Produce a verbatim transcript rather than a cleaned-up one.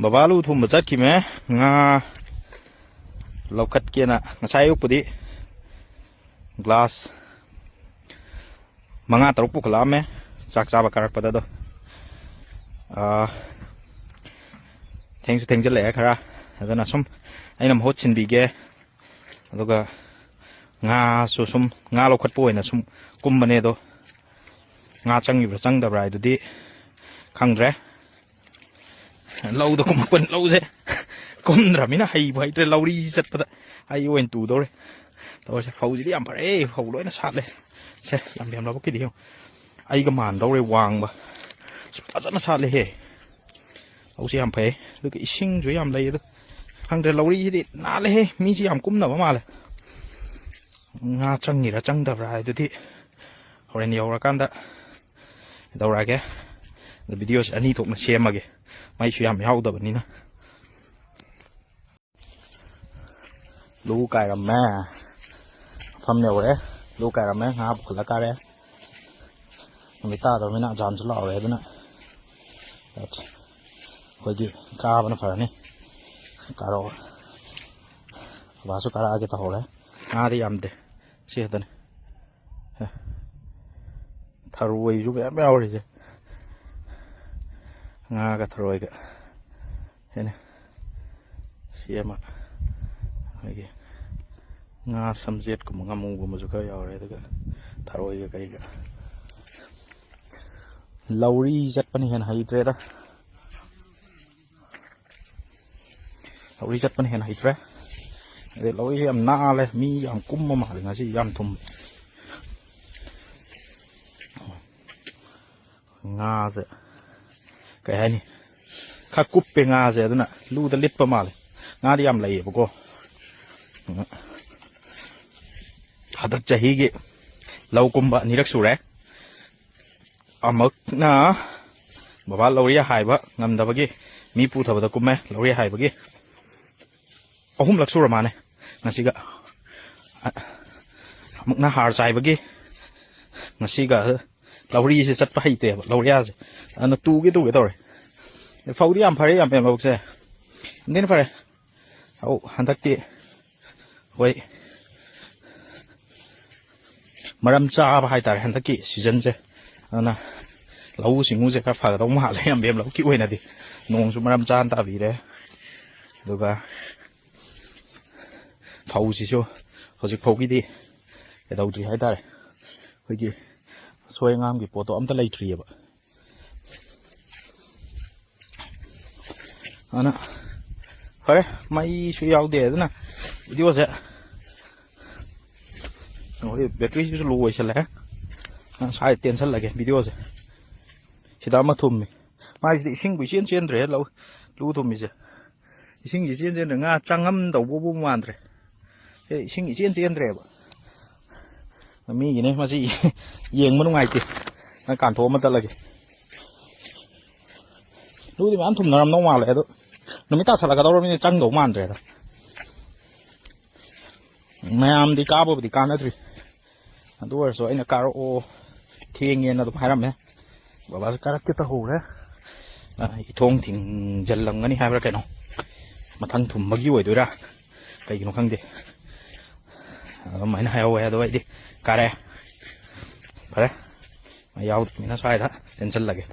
ꯕꯕꯥ ꯂꯨ ꯊꯨꯝꯕ ꯆꯠꯈꯤꯃꯦ꯫ ꯉꯥ ꯂꯧꯈꯠꯀꯦꯅ ꯉꯁꯥꯏ ꯑꯌꯨꯛꯄꯨꯗꯤ ꯒ꯭ꯂꯥꯁ ꯃꯉꯥ ꯇꯔꯨꯛ ꯄꯨꯈꯠꯂꯛꯑꯝꯃꯦ, ꯆꯥꯛ ꯆꯥꯕ ꯀꯥꯔꯛꯄꯗ꯫ ꯑꯗꯣ, ꯑꯥ, ꯊꯦꯡꯁꯨ ꯊꯦꯡꯖꯤꯜꯂꯛꯑꯦ ꯈꯔ, ꯑꯗꯨꯅ ꯁꯨꯝ ꯑꯩꯅ ꯃꯍꯨꯠ ꯁꯤꯟꯕꯤꯒꯦ꯫ ꯑꯗꯨꯒ ꯉꯥꯁꯨ ꯁꯨꯝ, ꯉꯥ ꯂꯧꯈꯠꯄ ꯑꯣꯏꯅ ꯁꯨꯝ ꯀꯨꯝꯕꯅꯦ꯫ ꯑꯗꯣ ꯉꯥ ꯆꯪꯉꯤꯕ꯭ꯔꯥ ꯆꯪꯗꯕ꯭ꯔꯥ ꯍꯥꯏꯗꯨꯗꯤ ꯈꯪꯗ꯭ꯔꯦ꯫ ꯂꯧꯗ ꯀꯨꯝꯃꯛꯄꯅꯤ꯫ ꯂꯧꯁꯦ ꯀꯨꯝꯗ꯭ꯔꯃꯤꯅ ꯍꯩꯕꯨ ꯍꯩꯇ꯭ꯔꯦ꯫ ꯂꯧꯔꯤ ꯆꯠꯄꯗ ꯑꯩ ꯑꯣꯏꯅ ꯇꯨꯗꯧꯔꯦ꯫ ꯇꯧꯔꯤꯁꯦ, ꯐꯧꯁꯤꯗꯤ ꯌꯥꯝ ꯐꯔꯦ, ꯐꯧ ꯂꯣꯏꯅ ꯁꯥꯠꯂꯦ꯫ ꯁꯦ, ꯌꯥꯝ ꯌꯥꯝ ꯂꯧꯕꯨꯛꯀꯤꯗꯤ ꯌꯦꯡꯉꯨ, ꯑꯩꯒ ꯃꯥꯟꯗꯧꯔꯦ ꯋꯥꯡꯕ꯫ ꯑꯁ, ꯐꯖꯅ ꯁꯥꯠꯂꯦꯍꯦ꯫ ꯂꯧꯁꯤ ꯌꯥꯝ ꯐꯩ, ꯑꯗꯨꯒ ꯏꯁꯤꯡꯁꯨ ꯌꯥꯝ ꯂꯩ꯫ ꯑꯗꯨ ꯈꯪꯗ꯭ꯔꯦ, ꯂꯧꯔꯤꯁꯤꯗꯤ ꯅꯥꯜꯂꯦꯍꯦ, ꯃꯤꯁꯤ ꯌꯥꯝ ꯀꯨꯝꯅꯕ ꯃꯥꯜꯂꯦ꯫ ꯉꯥ ꯆꯪꯉꯤꯔꯥ ꯆꯪꯗꯕ꯭ꯔꯥ ꯍꯥꯏꯗꯨꯗꯤ ꯍꯣꯔꯦꯟ ꯌꯧꯔꯀꯥꯟꯗ ꯇꯧꯔꯛꯑꯒꯦ꯫ ꯑꯗ ꯚꯤꯗꯤꯑꯣꯁꯦ ꯑꯅꯤ ꯊꯣꯛꯅ ꯁꯦꯝꯃꯒꯦ, ꯃꯩꯁꯨ ꯌꯥꯝ ꯌꯥꯎꯗꯕꯅꯤꯅ꯫ ꯂꯨ ꯀꯥꯏꯔꯝꯃꯦ, ꯃꯐꯝ ꯌꯧꯔꯦ꯫ ꯂꯨ ꯀꯥꯏꯔꯝꯃꯦ, ꯉꯥ ꯄꯨꯈꯠꯂ ꯀꯥꯔꯦ꯫ ꯅꯨꯃꯤꯠ ꯇꯥꯗꯧꯔꯃꯤꯅ ꯑꯖꯥꯟꯁꯨ ꯂꯥꯎꯔꯦ꯫ ꯑꯗꯨꯅ ꯑꯩꯈꯣꯏꯗꯤ ꯀꯥꯕꯅ ꯐꯔꯅꯤ꯫ ꯀꯥꯔꯛꯑꯣ꯫ ꯕꯕꯥꯁꯨ ꯀꯥꯔꯛꯑꯒꯦ ꯇꯧꯍꯧꯔꯦ꯫ ꯉꯥꯗꯤ ꯌꯥꯝꯗꯦ, ꯁꯤ ꯈꯛꯇꯅꯤ꯫ ꯊꯔꯣꯏꯁꯨ ꯃꯌꯥꯝ ꯌꯥꯎꯔꯤꯁꯦ, ꯉꯥꯒ ꯊꯔꯣꯏꯒ꯫ ꯍꯦꯟꯅ ꯁꯤ ꯑꯃ, ꯑꯩꯈꯣꯏꯒꯤ ꯉꯥ ꯁꯝꯖꯦꯠꯀꯨꯝꯕ, ꯉꯥꯃꯨꯒꯨꯝꯕꯁꯨ ꯈꯔ ꯌꯥꯎꯔꯦ꯫ ꯑꯗꯨꯒ ꯊꯔꯣꯏꯒ ꯀꯩꯒ꯫ ꯂꯧꯔꯤ ꯆꯠꯄꯅ ꯍꯦꯟꯅ ꯍꯩꯇ꯭ꯔꯦꯗ꯫ ꯂꯧꯔꯤ ꯆꯠꯄꯅ ꯍꯦꯟꯅ ꯍꯩꯇ꯭ꯔꯦ꯫ ꯑꯗꯩ ꯂꯧꯔꯤꯁꯦ ꯌꯥꯝ ꯅꯥꯜꯂꯦ, ꯃꯤ ꯌꯥꯝ ꯀꯨꯝꯕ ꯃꯥꯜꯂꯦ ꯉꯁꯤ, ꯌꯥꯝ ꯊꯨꯝ꯫ ꯉꯥꯁꯦ ꯀꯩ ꯍꯥꯏꯅꯤ, ꯈꯔ ꯀꯨꯞꯄꯦ ꯉꯥꯁꯦ, ꯑꯗꯨꯅ ꯂꯨꯗ ꯂꯤꯠꯄ ꯃꯥꯜꯂꯦ꯫ ꯉꯥꯗꯤ ꯌꯥꯝ ꯂꯩꯌꯦꯕꯀꯣ꯫ ꯍꯟꯗꯛ ꯆꯍꯤꯒꯤ ꯂꯧ ꯀꯨꯝꯕ ꯑꯅꯤꯔꯛ ꯁꯨꯔꯦ꯫ ꯑꯃꯨꯛꯅ ꯕꯕꯥ ꯂꯧꯔꯤ ꯍꯥꯏꯕ ꯉꯝꯗꯕꯒꯤ ꯃꯤ ꯄꯨꯊꯕꯗ ꯀꯨꯝꯃꯦ, ꯂꯧꯔꯤ ꯍꯥꯏꯕꯒꯤ꯫ ꯑꯍꯨꯝꯂꯛ ꯁꯨꯔ ꯃꯥꯅꯦ ꯉꯁꯤꯒ꯫ ꯑꯃꯨꯛꯅ ꯍꯥꯔ ꯆꯥꯏꯕꯒꯤ, ꯉꯁꯤꯒ꯫ ꯂꯧꯔꯤꯁꯦ ꯆꯠꯄ ꯍꯩꯇꯦꯕ, ꯂꯧꯔꯤꯌꯥꯁꯦ꯫ ꯑꯗꯨꯅ ꯇꯨꯒꯦ ꯇꯨꯒꯦ ꯇꯧꯔꯦ꯫ ꯐꯧꯗꯤ ꯌꯥꯝ ꯐꯔꯦ, ꯌꯥꯝ ꯄꯦꯝ ꯂꯧꯕꯨꯛꯁꯦ꯫ ꯌꯥꯝ ꯊꯤꯅ ꯐꯔꯦ꯫ ꯑꯧ, ꯍꯟꯗꯛꯇꯤ ꯑꯩꯈꯣꯏ ꯃꯔꯝ ꯆꯥꯕ ꯍꯥꯏꯇꯥꯔꯦ ꯍꯟꯗꯛꯀꯤ ꯁꯤꯖꯟꯁꯦ꯫ ꯑꯗꯨꯅ ꯂꯧꯎ ꯁꯤꯡꯎꯁꯦ ꯈꯔ ꯐꯒꯗꯧ ꯃꯥꯜꯂꯦ ꯌꯥꯝ ꯄꯦꯝ ꯂꯧꯕꯨꯛꯀꯤ ꯑꯣꯏꯅꯗꯤ꯫ ꯅꯣꯡꯁꯨ ꯃꯔꯝ ꯆꯥꯅ ꯇꯥꯕꯤꯔꯦ꯫ ꯑꯗꯨꯒ ꯐꯧꯁꯤꯁꯨ ꯍꯧꯖꯤꯛ ꯐꯥꯎꯒꯤꯗꯤ ꯀꯩꯗꯧꯗ꯭ꯔꯤ ꯍꯥꯏꯇꯥꯔꯦ꯫ ꯑꯩꯈꯣꯏꯒꯤ ꯑꯁꯣꯏ ꯑꯉꯥꯝꯒꯤ ꯄꯣꯠꯇꯣ ꯑꯝꯇ ꯂꯩꯇ꯭ꯔꯤꯑꯕ꯫ ꯑꯗꯨꯅ ꯐꯔꯦ, ꯃꯩꯁꯨ ꯌꯥꯎꯗꯦ꯫ ꯑꯗꯨꯅ ꯚꯤꯗꯤꯑꯣꯁꯦ, ꯑꯩꯈꯣꯏ ꯕꯦꯇ꯭ꯔꯤꯁꯤꯁꯨ ꯂꯣ ꯑꯣꯏꯁꯜꯂꯛꯑꯦ꯫ ꯉꯁꯥꯏ ꯇꯦꯟꯁꯜꯂꯒꯦ ꯚꯤꯗꯤꯑꯣꯁꯦ꯫ ꯁꯤꯗ ꯑꯃ ꯊꯨꯝꯃꯤ꯫ ꯃꯥꯏꯁꯤꯗꯤ ꯏꯁꯤꯡꯕꯨ ꯏꯆꯦꯟ ꯆꯦꯟꯗ꯭ꯔꯦ, ꯂꯧ, ꯂꯨ ꯊꯨꯝꯃꯤꯁꯦ꯫ ꯏꯁꯤꯡꯁꯤ ꯏꯆꯦꯟ ꯆꯦꯟꯗ꯭ꯔꯦ꯫ ꯉꯥ ꯆꯪꯉꯝꯗꯧꯕꯕꯨ ꯃꯥꯟꯗ꯭ꯔꯦ꯫ ꯑꯦ, ꯏꯁꯤꯡ ꯏꯆꯦꯟ ꯆꯦꯟꯗ꯭ꯔꯦꯕ꯫ ꯃꯤꯒꯤꯅꯦ ꯃꯁꯤ꯫ ꯌꯦꯡꯕ ꯅꯨꯡꯉꯥꯏꯇꯦ꯫ ꯅꯪ ꯀꯥꯟꯊꯣꯛꯑ ꯑꯃ ꯆꯠꯂꯒꯦ꯫ ꯂꯨꯗꯤ ꯃꯌꯥꯝ ꯊꯨꯝꯅꯔꯝꯗꯧ ꯃꯥꯜꯂꯦ, ꯑꯗꯣ ꯅꯨꯃꯤꯠ ꯇꯥꯁꯜꯂꯛꯀꯗꯧꯔꯕꯅꯤꯅ ꯆꯪꯗꯧ ꯃꯥꯟꯗ꯭ꯔꯦꯗ꯫ ꯃꯌꯥꯝꯗꯤ ꯀꯥꯕꯕꯨꯗꯤ ꯀꯥꯟꯅꯗ꯭ꯔꯤ꯫ ꯑꯗꯨ ꯑꯣꯏꯔꯁꯨ ꯑꯩꯅ ꯀꯥꯔꯛꯑꯣ, ꯊꯦꯡꯉꯦꯅ ꯑꯗꯨꯝ ꯍꯥꯏꯔꯝꯃꯦ꯫ ꯕꯕꯥꯁꯨ ꯀꯥꯔꯛꯀꯦ ꯇꯧꯍꯧꯔꯦ꯫ ꯑ, ꯏꯊꯣꯡ ꯊꯤꯡꯖꯜꯂꯝꯒꯅꯤ ꯍꯥꯏꯕ꯭ꯔꯥ ꯀꯩꯅꯣ, ꯃꯊꯪ ꯊꯨꯝꯕꯒꯤ ꯑꯣꯏꯗꯣꯏꯔꯥ ꯀꯩꯒꯤꯅꯣ ꯈꯪꯗꯦ꯫ ꯑꯗꯨꯃꯥꯏꯅ ꯍꯥꯏꯍꯧꯋꯦ꯫ ꯑꯗꯣ ꯑꯩꯗꯤ ꯀꯥꯔꯛꯑꯦ꯫ ꯐꯔꯦ, ꯃꯩ ꯌꯥꯎꯗ꯭ꯔꯕꯅꯤꯅ ꯁ꯭ꯋꯥꯏꯗ ꯆꯦꯟꯁꯤꯜꯂꯒꯦ꯫